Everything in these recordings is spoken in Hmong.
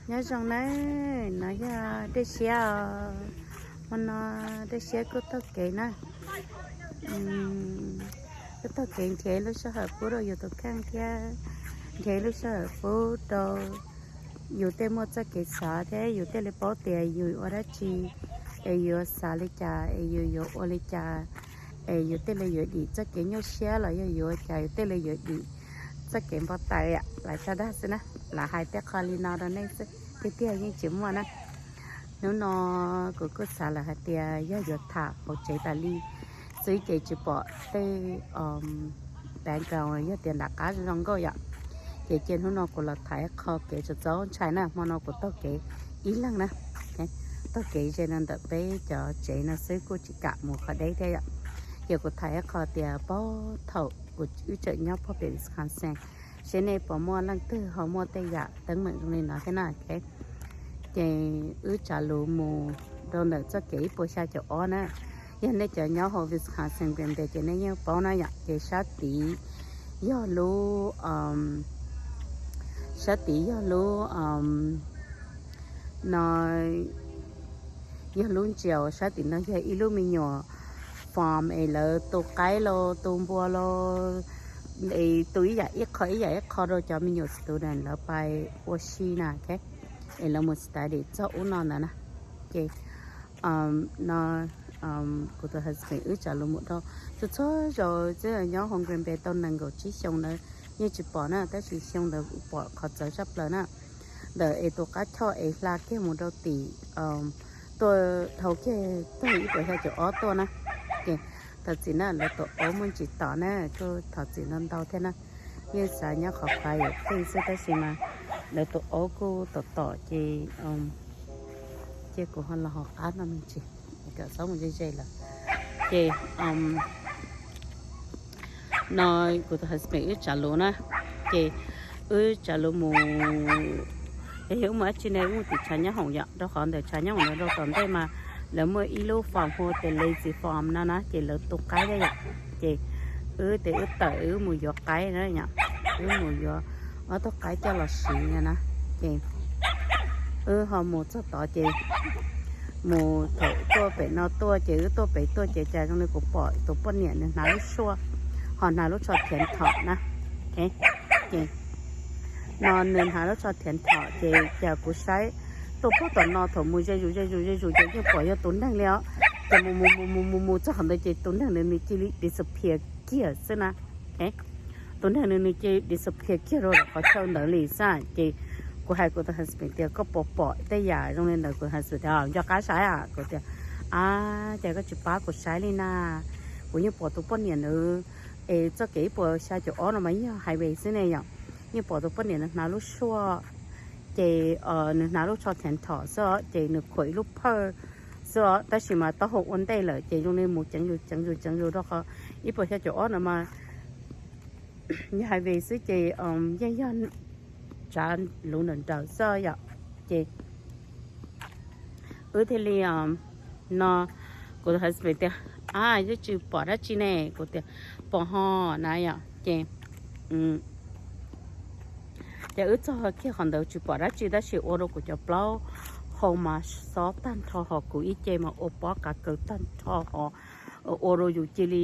Nyob zoo nawb, no yog Dej Siab os. Hmo no Dej Siab kuj taug kev na. Kuj taug kev nrhiav lub sij hawm pub rau yus tus kheej thiab nrhiav lub sij hawm pub rau yus tej muaj txoj kev xav thiab yus thiaj li paub tias yus ua dab tsi, es yuav xav li cas, es yus yuav ua li cas, es yus thiaj li yuav dim txoj kev nyuaj siab los yog yuav ua cas yus thiaj li yuav dim txoj kev npau taws. Lawv tso dag xwb na, lawv hais tej qho li no rau nej xwb, tiag tiag yeej tsis muaj na. Hnub no kuv kuj xav lawm hais tias yog yuav tham hauv tsev tas li xwb ces tsis pom tej background yog tias nram qab zoo nkauj yom. Ces cia hnub no kuv los tham ib qho kev txaus ntshai na, hmo no kuv taug kev ib leeg na, taug kev ze no ntawm peb cov tsev no xwb kuj tsis kam mus qhov deb thiab yom. Ces kuv tham ib qho tias puag thaum kuv wb tseem nyob puag pem Wisconsin, seb nej puas muaj leej twg ho muaj tej yam teeb meem zoo li no thiab na. Ces wb tsav lus mus rau ntawm txoj kev ib puas xya caum ob na. Yog nej cov nyob hauv Wisconsin, Green Bay ces nej yeej paub na yom. Ces sab tid yog lub, sab tid yog lub, no yog lub ntsia, sab tim no yog ib lub me nyuam farm es lawv tu qaib los tu npua los, es tu ib yam ib qho ib yam ib qho rau cov me nyuam student lawv pais ua si na, es lawv mus study txog ub no ntawd na. Ces no kuv tus husband wb tsav lus mus rau txhua txhua zaus twb nyob hauv Green Bay tau nees nkaum tsib xyoo ntawd yeej tsis pom na, tab sis xyoo ntawd kuv pom qhov txawv tshaj plaws na. Ntawm es tus qab choj es hla kiag mus rau tim, tuaj dhau kiag tag ib puas xya caum ob tuaj na. Ces thov txim na, lawv tus aub muaj ntsis tom na, kuj thov txim ntau ntau thiab na. Yeej xav nyob qhov quiet xwb tab sis mas lawv tus aub kuj tom tom ces, ces kuv ho los hauv qab no me ntsis, kom txhob mus ze ze lawm. Ces no kuv tus husband wb tsav lus na, ces wb tsav lus mus, es yog wb mus dab tsi ne, wb mus tim tshav nyob hoom yom, rau qhov ntawm tshav nyob hoom ntawd rau tom ntej mas lawv muaj ib lub farm hu ua tias lazy farm no na, ces lawv tu qaib thiab yom. Ces wb tias wb tawm wb mus yuav qaib na yom, wb mus yuav ob tug qaib coj los siv no na. Ces wb ho mus txog tod ces mus thaum tuaj pem no tuaj ces wb tuaj pem tuaj ces cas zoo li kuv pom tus poj niam nws hnav lub suaj ho hnav lub tsho thiav nthom na. Ces no nws hnav lub tsho thiav nthom ces cas kuv saib tuaj puag tom no thaum mus ze zus ze zus ze zus ces yeej pom yog tus neeg li os. Ces mus mus mus mus mus mus txog qhov ntawd ces tus neeg nws nws cia li disappear kiag xwb na. Tus neeg nws nws cia li disappear kiag rau qhov chaw ntawd li xwb. Ces kuv hais kuv tus husband tias koj puas pom tej yam zoo li ntawd, kuv husband tias nco qab saib a, kuv tias a, cas koj tsis pab kuv saib li na, kuv yeej pom tus poj niam nws es txoj kev ib puas xya caum ob no mas yog highway xwb ne yom, yeej pom tus poj niam nws hnav lub suaj, ces nws hnav lub tsho thiav nthom xwb os, ces nws khuam ib lub phawj xwb os, tab sis mas taub hau ua ntej lawm ces zoo li mus ceev zus ceev zus ceev zus rau qhov ib puas xya caum ob no mas yog highway xwb ces yeej yog tsav lus nrawm nrawm xwb yom. Ces wb thiaj li no, kuv tus husband tias a, yeej tsis pom dab tsi ne, kuv tias pom ho na yom. Ces ces wb txog kiag qhov ntawd tsis pom dab tsi tab sis ua rau kuv cov plaub hau mas xob tag nrho ho kuv ib ce mas ua pob qav kaws tag nrho ho ua rau yus cia li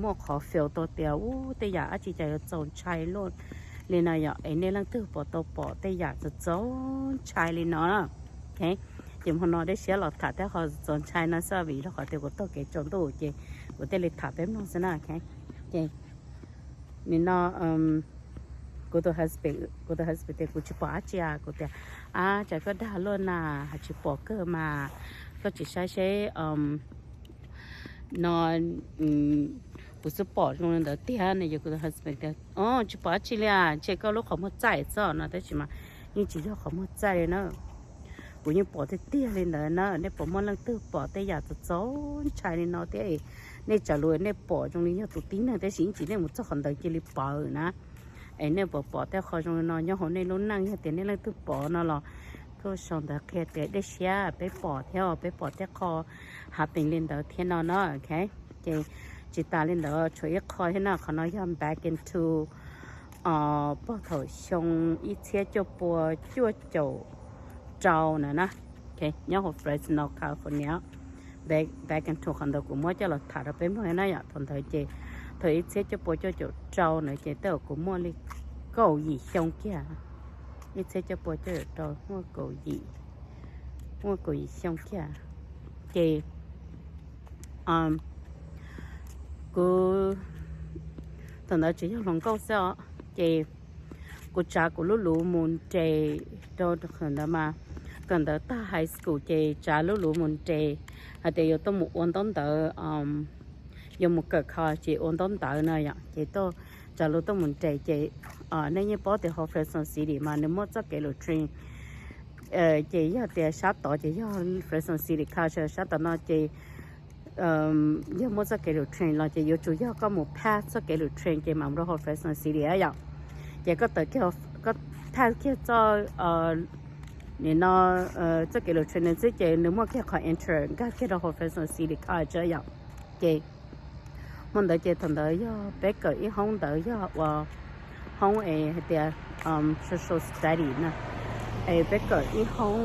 muaj qhov feel tau tias ub tej yam dab tsi cas yuav txaus ntshai luaj li no yom. Es nej leej twg puas tau pom tej yam txaus txaus ntshai li no na? Ces hmo no dej siab los tham tej qho txaus ntshai no xwb vim rau qhov tias kuv taug kev tsaus ntuj ces kuv thiaj li tham peb mloog xwb na. Ces nim no kuv tus husband, kuv tus husband tias kuv tsis pom dab tsi a, kuv tias a, cas koj dag luaj na, hais tsis pom kawg mas, koj tsis saib seb no kuv xub pom zoo li ntawd tiag ne. Yog kuv tus husband tias o, tsis pom dab tsi li a, ntshe koj lub qhov muag txaij xwb no, tab sis mas yeej tsis yog qhov muag txaij li na. Kuv yeej pom tiag tiag li ntawd na. Nej puas muaj leej twg pom tej yam txaus txaus ntshai li no thiab? Nej tsav lus nej pom zoo li yog tus tib neeg tab sis ib ntsis nej mus txog qhov ntawd cia li pawv na. Es nej puas pom tej qho zoo li no nyob hauv nej lub neej? Yog tias nej leej twg pom no los tuaj sau ntawv qhia tias dej siab peb pom thiab, peb pom tej qho happen li ntawd thiab no na. Ces tsis tas li ntawd tshuav ib qho thiab na, qhov no yog back into puag thaum xyoo ib txhiab cuaj pua cuaj caum rau na na, nyob hauv Fresno, California. Back in two qhov ntawd kuv muab coj los tham rau peb mloog na yom. Thaum ntawd ces thaum ib txhiab cuaj pua cuaj caum rau ntawd ces tej zaum kuv muaj li kaum yim xyoo kiag. Ib txhiab cuaj pua cuaj caum rau muaj kaum yim, muaj kaum yim xyoo kiag. Ces kuv thaum ntawd tseem yog hluas nkauj xwb os, ces kuv tsav kuv lub luv mus nres rau ntawd mas, kawm ntawv tag high school ces tsav lub luv mus nres hais tias yuav tuaj mus ua ntaub ntawv, yuav mus kawm college ua ntaub ntawv na yom. Ces tsav lub tuaj mus nres ces nej yeej paub tias hauv Fresno City mas nws muaj txoj kev lus train, ces yog tias sab tod ces yog Fresno City College, sab tom no ces yog muaj txoj kev lus train los ces yuav tsum yog koj mus pass txoj kev lus train ces mam rau hauv Fresno City yom. Ces koj tawm kiag, koj pass kiag txoj, nim no, txoj kev lus train nws xwb ces nws muaj kiag qhov entrance nkag kiag rau hauv Fresno City College yom. Ces hmo ntawd ces thaum ntawd yog peb kawm ib hoob ntawd yog ua hoob es hais tias social study na, es peb kawm ib hoob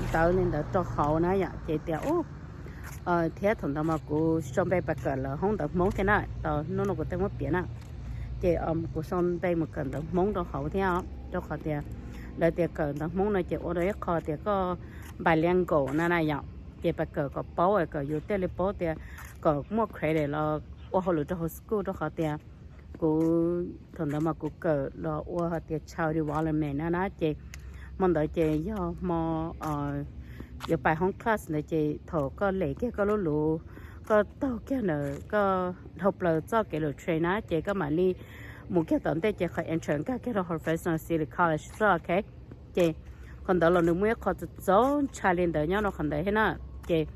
ntawd li ntawd rau hauv na yom. Ces tias thiab thaum ntawd mas kuv sau npe pas kawm lawv hoob ntawv Hmoob thiab na, tau hnub no kuv tej muab piav na. Ces kuv sau npe mus kawm ntawv Hmoob rau hauv thiab, rau qhov tias lawv tias kawm ntawv Hmoob no ces ua rau ib qho tias koj bilingual na na yom. Ces pas kawm kom paub, kawm yus thiaj li paub tias kom muaj credit los ua hauj lwm rau hauv school, rau qhov tias kuv thaum ntawd mas kuv kawm los ua hais tias child development na na. Ces hmo ntawd ces yog hmo yuav pais hoob class ntawd ces thaum koj lem kiag koj lub luv, koj taug kiag ntawm koj dhau plaws txoj kev lus train na ces koj mam li mus kiag tom ntej ces qhov entrance nkag kiag rau hauv Fresno City College xwb, ok. Ces qhov ntawd los nws muaj ib qho txaus ntshai li ntawd nyob rau qhov ntawd thiab na. Ces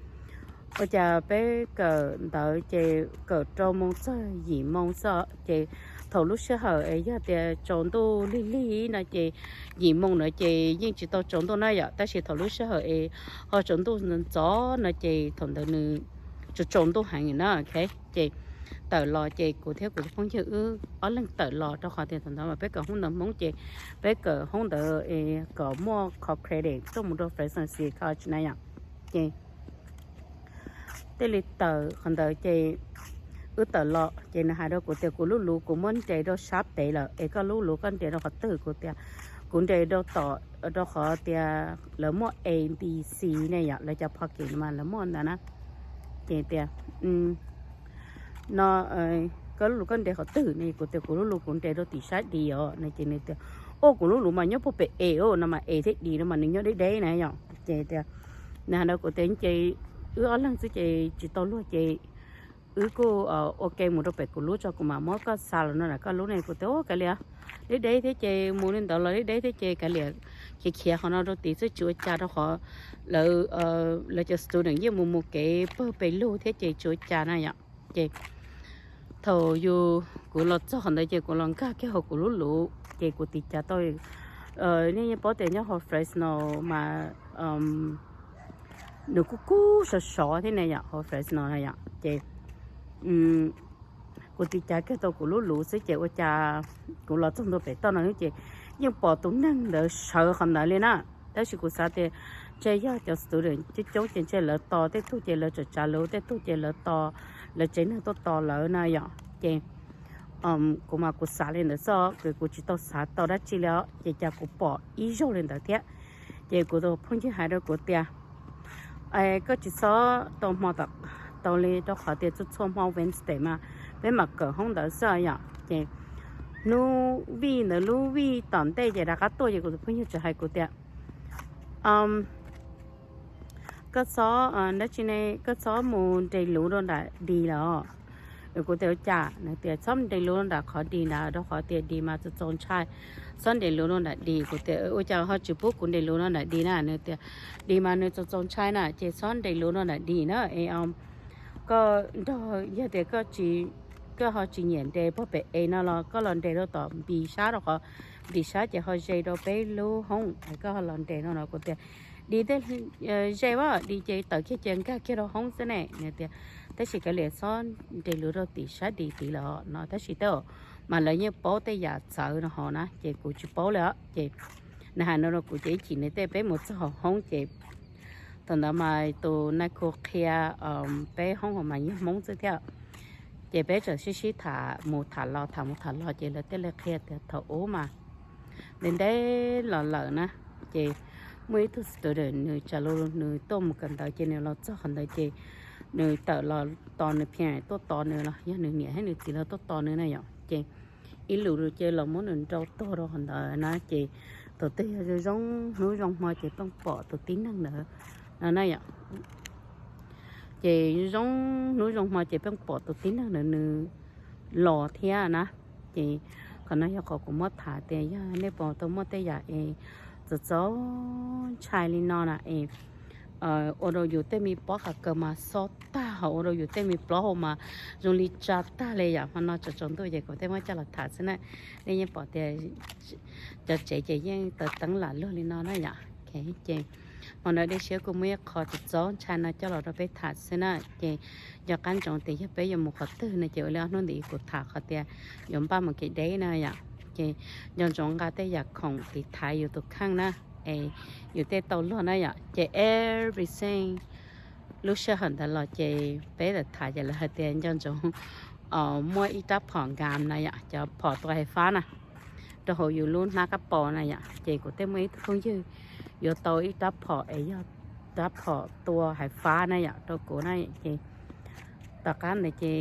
ua cas peb kawm ntawd ces kawm rau moo txog yim moo xwb, ces thaum lub sij hawm es yog tias tsaus ntuj lig lig no ces yim moo na ces yeej tsis tau tsaus ntuj na yom, tab sis thaum lub sij hawm es ho tsaus ntuj ntxov no ces thaum ntawd nws tsaus tsaus ntuj heev na, ok. Ces tawm los ces kuv thiab kuv tus phooj ywg wb ob leeg tawm los rau qhov tias thaum ntawd mas peb kawm hoob ntawv Hmoob ces peb kawm hoob ntawd kom muaj qhov credit tuaj mus rau Fresno City College na yom. Ces thiaj li tawm qhov ntawd ces wb tawm los ces nws hais rau kuv tias kuv lub luv kuv muab nres rau sab pem lawm es koj lub luv koj nres rau qhov twg? Kuv tias kuv nres rau tom, rau qhov tias lawv muaj A B C ne yom, lawv cov parking mas lawv muaj ntawd na. Ces tias no koj lub luv koj nres qhov twg ne? Kuv tias kuv lub luv kuv nres rau tim sab D os no ces nws tias o kuv lub luv mas nyob puag pem A os no mas A thiab D no mas nws nyob deb deb na yom. Ces tias nws hais rau kuv tias ces wb ob leeg xwb ces tsis tau luag ces wb kuj ua ke mus rau pem kuv lub tso kuv mam muab koj xa los no nram koj lub ne. Kuv tias o kav liam, deb deb thiab ces mus li ntawd los deb deb thiab ces kav liam khiav khiav qhov no rau tid xwb tsis ua cas rau qhov lawv, lawv cov student yeej mus mus kev pawg pes lug thiab ces tsis ua cas na yom. Ces thaum yus, kuv los txog qhov ntawd ces kuv los nkag kiag hauv kuv lub luv ces kuv tiv cav tau, nej yeej paub tias nyob hauv Fresno mas nws kuj kub sov sov thiab ne yom, hauv Fresno na yom. Ces kuv tiv cav kiag tau kuv lub luv xwb ces ua cas kuv los txog ntua pem toj no ces yeej pom tus neeg ntawd sawv qhov ntawd li na. Tab sis kuv xav tias ntshe yog cov student coob coob ces ntshe lawv tos, tej tug ces lawv tseem tsav luv, tej tug ces lawv tos, lawv tsev neeg tuaj tos lawv na yom. Ces kuv mas kuv xav li ntawd xwb, kuv tsis tau xav tau dab tsi li os. Ces cas kuv pom ib zaug li ntawd thiab. Ces kuv tus phooj ywg hais rau kuv tias koj tsis txhob tau hmo tom, tau li, rau qhov tias txhua txhua hmo Wednesday mas peb mam kawm hoob ntawd xwb yom. Ces hnub vij ntawd, lub vij tom ntej ces rov qab tuaj ces kuv tus phooj ywg txawm hais kuv tias koj txhob, dab tsi ne, koj txhob mus nres luv rau nram D lawm. Kuv tias ua cas? Nws tias txhob nres luv rau nram qhov D ntawd rau qhov tias D mas txaus txaus ntshai, txhob nres luv rau nram D. Kuv tias ua cas ho tsis pub kuv nres luv rau nram D na? Nws tias D mas nws txaus txaus ntshai na ces txhob nres luv rau nram D na es koj nrog, yog tias koj ho tsis nyiam nres puag pem A no los koj los nres rau tom B sab, rau qhov B sab ces ho ze rau peb lub hoob, koj ho los nres no no. Kuv tias D tej ze a, D ces tawm kiag ces nkag kiag rau hoob xwb ne. Nws tias tab sis kav liam, txhob nres luv rau tim sab D tid lawm no, tab sis tej mas lawv yeej paub tej yam txawv no ho na ces kuv tsis paub li os. Ces Nws hais no rau kuv ces ib chim nws tej peb mus txog hauv hoob ces thaum ntawd mas tus nai khu qhia peb hoob hauv mas yog Hmoob xwb thiab. Ces peb txawm sib sib tham mus tham los tham mus tham los ces lawv thiaj li qhia tias thaum ub mas ntev ntev los lawm na, ces muaj ib tug student nws tsa lu nws tuaj mus kawm ntawv ces nws los txog qhov ntawd ces nws tawm los tos nws parent tuaj tos nws los yog nws niam thiab nws txiv los tuaj tos nws na yom, ces ib lus ces los muab nws nrau tuag rau qhov ntawd na, ces tus twg yog zoo zoo hnub zoo hmo ces pheej pom tus tib neeg ntawd no na yom. Ces zoo zoo hnub zoo hmo ces pheej pom tus tib neeg ntawd nws los thiab na. Ces qhov no yog qhov kuv muab tham tias yog nej puas tau muaj tej yam es txaus txaus ntshai li no na es ua rau yus tej me pob qa kaws mas xob tag, ho ua rau yus tej me plaub hau mas zoo li tsa tag li yom. Hmo no tsaus tsaus ntuj ces kuv thiaj muab coj los tham xwb na. Nej yeej pom tias cov tsev ces yeej taws teeb lam luag li no na yom. Ces hmo no Dej Siab kuj muab ib qho txaus txaus ntshai no coj los rau peb tham xwb na. Ces nco qab ntsoov tias yog peb yuav mus qhov twg no ces ua li ob hnub ntawd kuv tham qhov tias yuav npaj mus kev deb na yom. Ces nco ntsoov nqa tej yam khoom tiv thaiv yus tus kheej na, es yus tej tau luag na yom. Ces everything lub sij hawm ntawd los ces peb tawm tham ces lawv hais tias nco ntsoov muaj ib rab phom nkam na yom, cov phom tua hais fab na, rau hauv yus lub hnab kab pos na yom. Ces kuv thiaj muaj ib tug phooj ywg yuav tau ib rab phom es yog rab phom tua hais fab na yom rau kuv na. Ces tom qab ntawd ces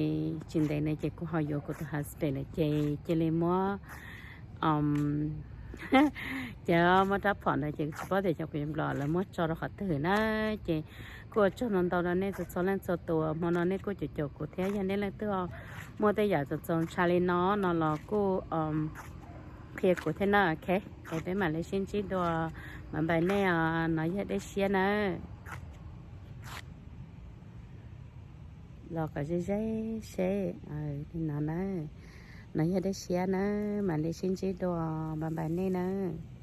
tsis ntev na ces kuv ho yuav kuv tus husband lawm ces cia li muab ces muab rab phom ntawd ces kuv tsis paub tias cov kuv yuav nplom lawv muab tso rau qhov twg na. Ces kuj ua tsaug ntau ntau rau nej txhua txhua leej txhua tus, hmo no nej kuj caum caum kuv thiab, yog nej leej twg muaj tej yam txaus txaus ntshai li no no los kuj qhia kuv thiab na. Ok, es peb mam li sib ntsib dua, bye bye nej os, no yog Dej Siab nawb. Los kom ze ze seb li no na, no yog Dej Siab nawb, mam li sib ntsib dua, bye bye nej nawb.